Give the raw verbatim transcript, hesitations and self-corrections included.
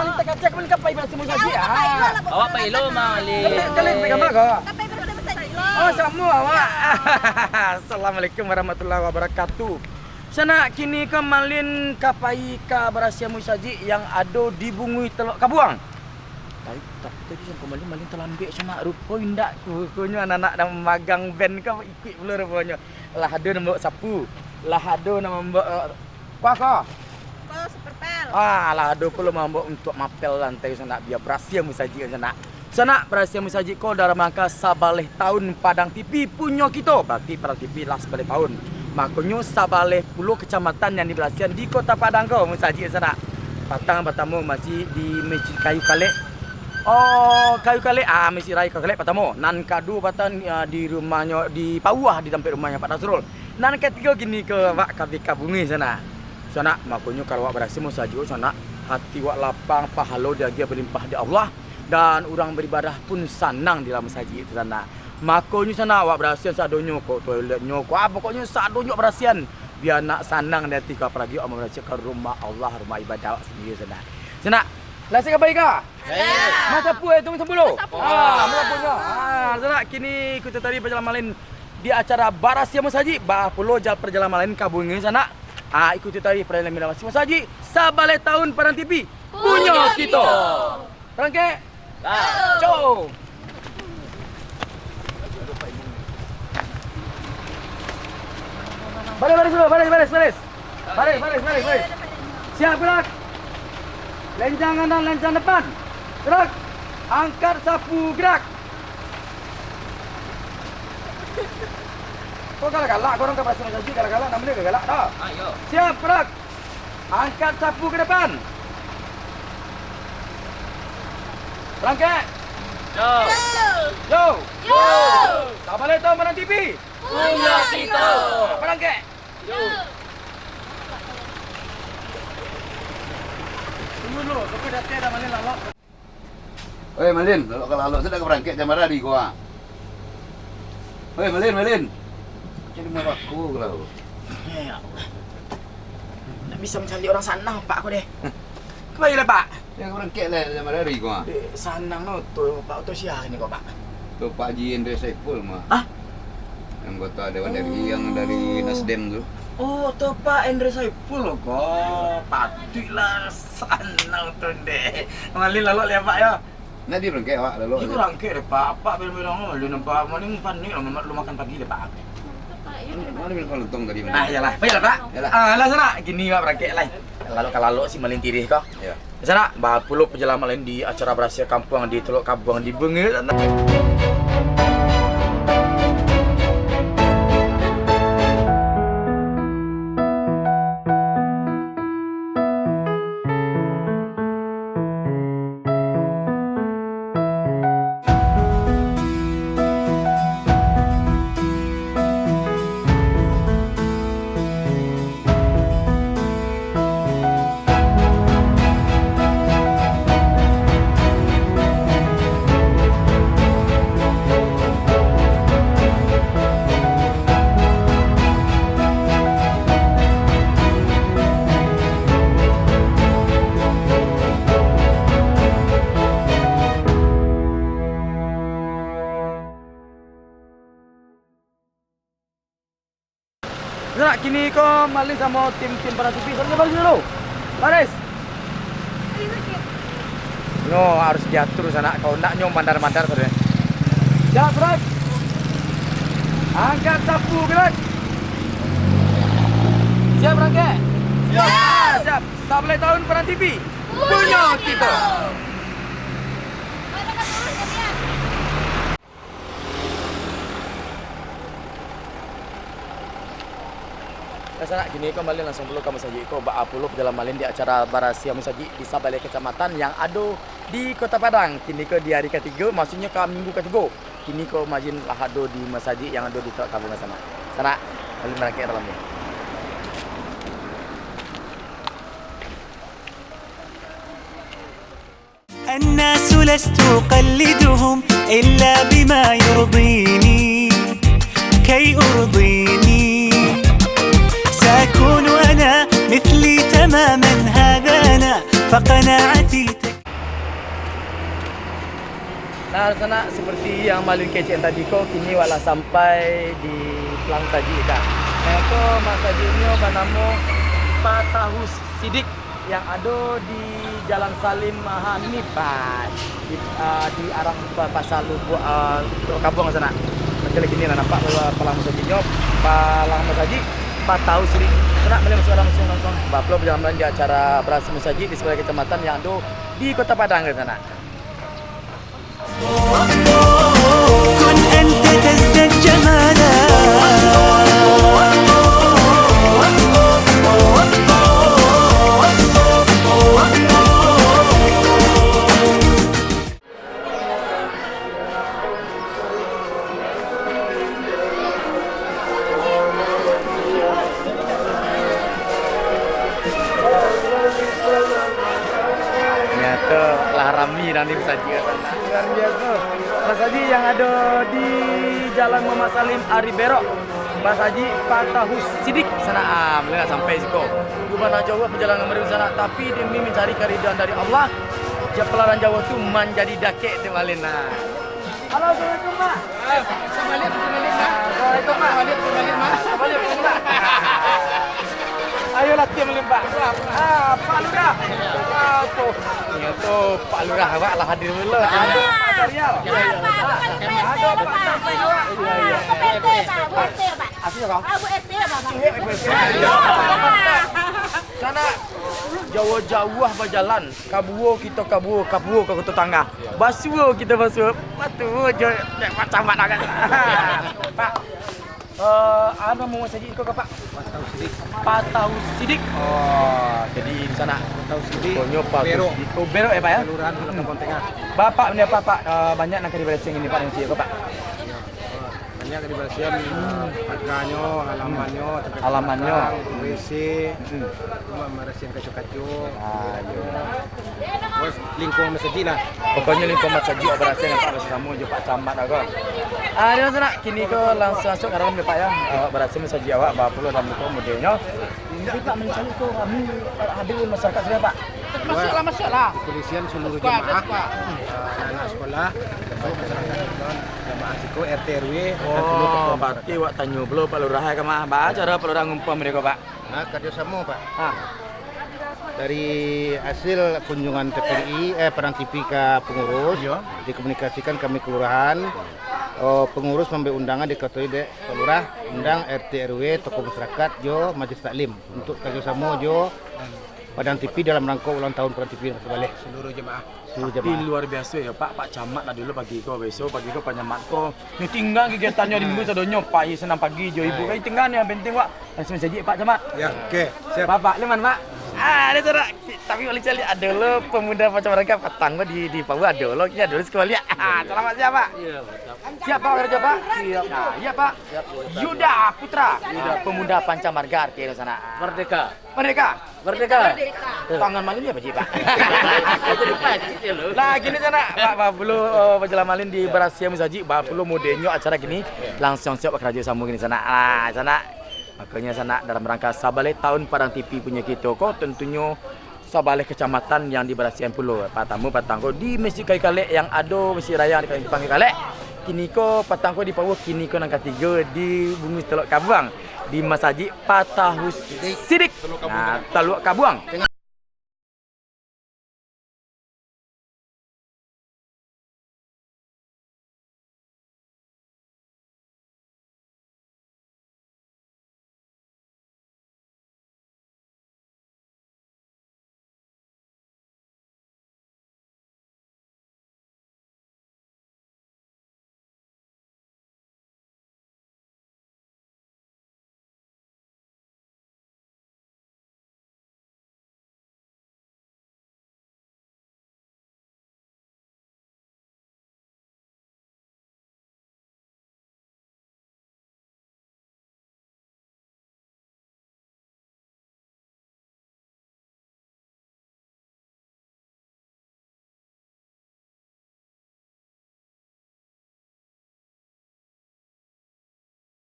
Takacak pun kapai basuh musajik, ah. Awak pai lo, Malin. Kalian, kalian pai kama ko? Kapai basuh musajik lo. Oh, samo awak. Assalamualaikum warahmatullahi wabarakatuh. Sanak, kini ko Malin kapai ka barasiah musajik yang ado di Bungui Telok Kabuang. Tapi, tapi tadi sampai Malin, Malin talambek sanak. Rupo indak. Ruponyo anak-anak nan magang ben ko ikuik pulo ruponyo. Lah ado nan mambaok sapu. Lah ado nan mambaok, eh, kuah ko. Ko super pel. Ah, lah ado pulo mambaok untuak mapel lantai sanak, bia barasiah musajik sanak. Sanak, barasiah musajik ko dalam rangka sabaleh taun Padang T V punyo kito. Barati Padang T V lah sabaleh taun. Makonyo sabaleh puluah kacamatan yang dibarasiahan di Kota Padang ko musajik sanak. Patang patamo masih di Masjid Kayu Kalek. Oh, Kayu Kalek. Ah, Masjid Raya Kayu Kalek patamo. Nan kaduo patang, ah, di rumahnyo, di Pauah, di tampek rumahnyo Pak Nasrul. Nan katigo kini ko awak ka bi ka Bungui sanak. Sanak, makonyo kalau awak barasiah musajik sanak, hati awak lapang, pahalo diagiah balimpah dek Allah, dan urang baribadah pun sanang di dalam musajik tu sanak. Makonyo sanak, awak barasiahan sadonyo ko, toiletnyo ko, ah, pokoknyo sadonyo barasiahan. Bia nak sanang di ati ko, apalagi awak mambarasiahkan rumah Allah, rumah ibadah awak sandiri sanak. Sanak, lah siap ka pai ka? Masapu, eh, tunggu sapu dulu. Masapu. Ah, masapunyo. Ah, sanak, kini ikuti tadi pajalanan Malin di acara barasiah musajik, baa pulo ja-, pajalanan Malin ka Bungui sanak. Ah, ikuti tadi pajalanan barasiah musajik, sabaleh taun Padang T V punyo kito. Barangkek. Lah. Cok. Baris, baris dulu, baris, baris, baris. Baris, baris, baris, baris. Siap, gerak. Lenjang kanan, lenjang depan. Gerak. Angkat sapu, gerak. Kok galak-galak, korang ka barasiah musajik galak-galak, nak bali galak-galak dah. Ayo. Siap, gerak. Angkat sapu ka depan. Barangkek. Yo. Yo. Yo. Sabaleh taun Padang T V. Punyo kito. Barangkek. Yo. Tunggu dulu, sampai datang dah Malin lalok. Oi, Malin, lalok ka lalok, sudah ka barangkek jam bara di ko, ah. Oi, Malin, Malin. Jadi mau aku kalau. Eh, ya Allah. Ndak bisa mancaliak urang sanang, Pak, ko deh. Kembali lah, Pak. Ya, ka barangkek lah jam bara di ko, ah. Eh, sanang no tu, Pak, tu sia ni ko, Pak. Tu Pak Haji Indra Saiful mah. Hah? Anggota Dewan R I yang dari Nasdem tu. Oh, tu Pak Indra Saiful ko. Patuiklah sanang tu deh. Malin lalok liak, Pak, yo. Nak di barangkek awak lalok. Iyo, barangkek deh, Pak. Apak bilang-bilang, Malin nampak, Malin panik lah, lu makan pagi deh, Pak. Malin bilang kalau untung tadi. Ah, iyalah. Baiklah, Pak. Iyalah. Ah, lah, sanak. Kini awak barangkek lah. Lalok ka lalok si Malin tirih ko. Iyo. Sanak, baa pulo pajalanan Malin di acara barasiah kampuang di Telok Kabuang di Bungui. Sanak, kini ko Malin samo tim-tim Padang T V. Sanak, baris dulu. Baris. Nyo harus diatur, sanak. Kalau ndak, nyo mandar-mandar sajo. Siap, gerak. Angkat sapu, gerak. Siap, barangkek? Siap. Siap. Sabaleh taun Padang T V. Punyo kito. Sanak, kini ko Malin langsuang pulo ka musajik ko, baa pulo pajalanan Malin di acara barasiah musajik di sabaleh kacamatan yang ado di Kota Padang. Kini ko di hari katigo, maksudnyo ka minggu katigo. Kini ko Malin lah ado di musajik yang ado di Telok Kabuang sanak. Sanak, Malin barangkek dalam ni. الناس لست أقلدهم إلا بما يرضيني، كي أرضيني سأكون أنا مثلي تماما، هذا أنا فقناعتي تكفي. Sanak, seperti yang malin kecek tadi ko, kini wak lah sampai di pelang masajik ka. Nah, ko masajiknyo banamo Patahus Sidik yang ado di Jalan Salim Hanif, ah, di, ah, di arah pa-, Pasar Lubuak, ah, Lubuak Kabuang sanak. Oke, kini lah nampak pa-, palang masajiknyo, palang masajik Patahus Sidik. Sanak, boleh masuk langsung, langsung. Bapulo pajalanan di acara barasiah masajik di sabaleh kecamatan yang ado di Kota Padang, sanak. Nyato lah rami urang di masajik ka sanak. Luar biaso. Masajik yang ado di Jalan Muhammad Salim Ari Berok. Masajik Patahus Sidik sanak. Ah, mulai lah sampai siko. Cubo nan jauah pajalanan mari sanak, tapi demi mancari karidaan dari Allah, jo palaran jauah tu manjadi dakek tu malin nah. Halo, assalamualaikum, Mak. Assalamualaikum, Mak. Assalamualaikum, Mak. Assalamualaikum, Mak. Ayolah, tiang malimpah. Ah, Pak Lurah. Apo? Iyo tu, Pak Lurah awak lah hadir pulo. Aduh, Pak Sarial. Aduh, Pak Sarial. Aduh, Pak Sarial. Asli, Pak? Abu R T, Pak. Sanak, jauah-jauah bajalan. Kabuo kito kabuo, kabuo ka Koto Tangah. Basuo kito basuo, batuo jo dek macam mano kan. Pak, eh, anu namo masajik ko, Pak? Patau Sidik. Patau Sidik. Oh, jadi di sanak. Patau Sidik. Pokoknyo Patau Berok. Sidik. Oh, Berok ya, Pak ya? Kelurahan Kabuang Tangah. Bapak ni apa, Pak? Eh, banyak nan ka dibarasiahan kini, Pak, di masajik ko, Pak? Banyak ka dibarasiahan, eh, paganyo, halamannyo, sampai Halamannyo. Belakang, W C, Hmm. cuma marasiahan kaco-kaco. Ah, iyo. Terus lingkuang masajik lah. Pokoknyo lingkuang masajik barasiahan, Pak, barasiahan samo jo Pak Camat lah ko. Ah, di sanak, kini ko langsung masuak ka dalam deh, Pak, ya. Awak barasiahan masajik awak, bapulo dalam ko modelnyo. Jadi, Pak, mancari ko rami hadir masyarakat sudah, Pak? Masuaklah, masuaklah. Kepolisian, seluruh Squad, jemaah, squad. eh, anak-anak sekolah, termasuk masyarakat, jemaah siko, R T R W, dan seluruh Oh, ketua berarti masyarakat. Awak tanyo pulo Pak Lurah ka mah. Baa caro Pak Lurah ngumpuan mereka, Pak? Nah, kerjasama, Pak. Ha. Dari hasil kunjungan T V R I, eh, Padang T V ka pengurus, Iya. dikomunikasikan kami kelurahan, eh, pengurus mambuek undangan dikatoi dek Pak Lurah, undang R T R W, tokoh masyarakat, jo Majelis Taklim untuk kerjasama jo Padang T V dalam rangka ulang tahun Padang T V yang sabaleh. Seluruh jemaah. Seluruh Tapi jemaah. Luar biaso ya, Pak. Pak Camat lah dulu pagi ko, biaso pagi ko Pak Camat ko. Ni tingga kegiatannyo di minggu sadonyo, Pak, iya, senang pagi jo ibu. Hai. Kan tingga ni yang penting, Pak. Langsung saja, Pak Camat. Ya, oke. Siap. Bapak, leman, Pak. Ah, ada cara. Tapi boleh cari, ada lo pemuda Pak Camat kan patang ko di, di Paua, ada lo, kini ada lo sekali. Ah, selamat siang, Pak. Iya, Pak. Siap, Pak, kerja, Pak? Siap. Nah, iya, Pak. Siap, siap. Yuda Putra, Yuda. Pemuda Panca Marga, arti di sana. Merdeka. Merdeka. Merdeka. Merdeka. Tangan malam ya, Pak Ji, Pak. Itu dipacik ya, lo. Lah, gini sana, Pak, Pak, belum, eh, berjalan malin di Berasiah Masajik, Pak, belum modelnya acara gini, langsung siap kerja sama gini sana. Ah, sana. Makanya sana, dalam rangka sabaleh tahun Padang T V punya kita ko, tentunya sabaleh kecamatan yang diberasihan pulo. Patamo patang ko di Masjid Kayu Kalek yang ado Masjid Raya di Kayu Kalek. Kini ko patang ko di Paua, kini ko nan katigo di Bumi Telok Kabuang, di Masajik Patahus Sidik. Nah, Telok Kabuang.